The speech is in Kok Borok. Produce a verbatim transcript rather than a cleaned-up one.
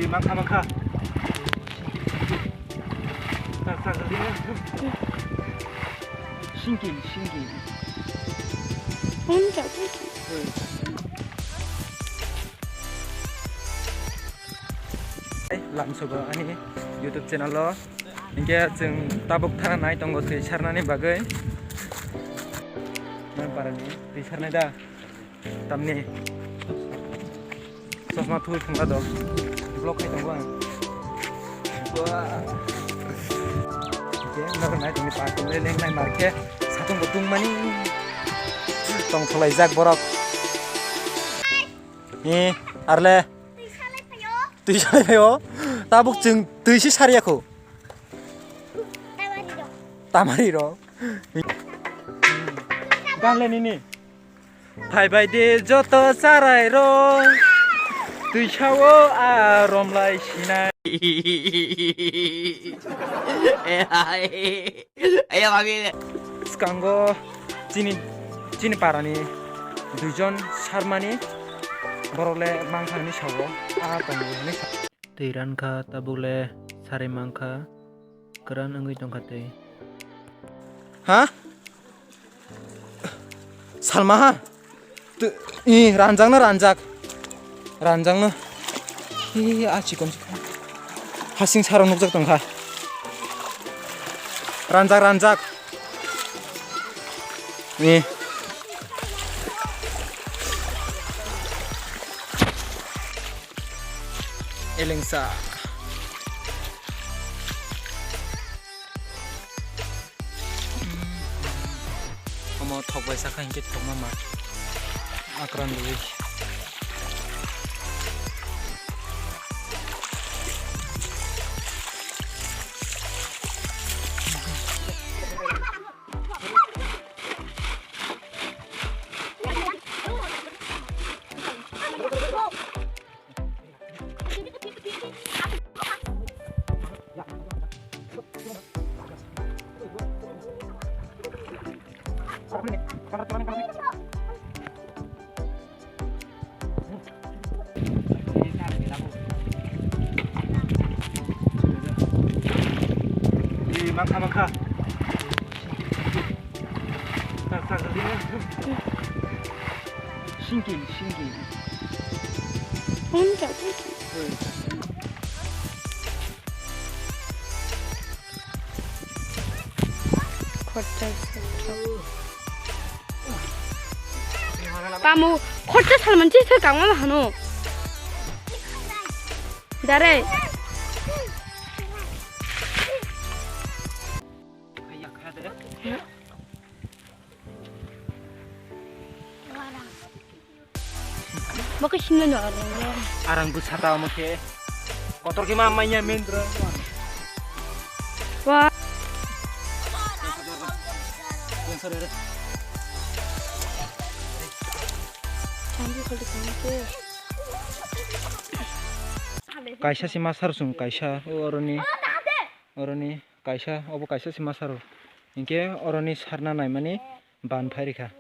Mangkha, mangkha. Tak, tak, tak. Singking, singking. Phone tak. Oi. Lam sogo ani YouTube channel o. Hinkhe chwng tabuk thana nai tongo twi sarnani bagwi. Nang parani twi sarnai da? Tamni chosma thui phunga do. Vlog khai tongo ang. Wah. Hinkhe norok nai tongni park tongwi lengnai markhe satung bo tungmani. Tongtholaijak borok. Ni arle. Twi salai phaio. Tabuk chwng twi si sariya kho. Tamari rok. Tamari rok. Ganle nini. Phai bai de joto charai rok. Twi sao a romlai sinai. Aya mami. Skango chini, chini parani duijon sarmani borok le mangkha hinwi sao, a tongo hinwi sao. Twi rankha tabuk le sarwi mankha, kwran wngwi tongkha twi. Ha? Salma ha? Tu-, i, ranjakno ranjak. Ranjakno. I, a chikon chikon. Hasing sarok nukjak tongkha. Ranjak, ranjak. I. Elengsa. Omo thok bai sakha hinkhe thokma ma akran rwui. Mangkha, mangkha. Tak, tak, tak. Singking, singking. Phone tak. Khorcha. Tamo khorcha salman chi thar kangma hano. Dare. Bo khe simna no arang le. Arang bwsa ta omo khe. Kotor khe ma manya men bro. Wa. Sensor re. Chambi khol de kang ke. Kaisa se masar sung kaisa oroni. Oroni kaisa obo kaisa se masaro. Hinkhe oroni sarna naimani ban phairikha.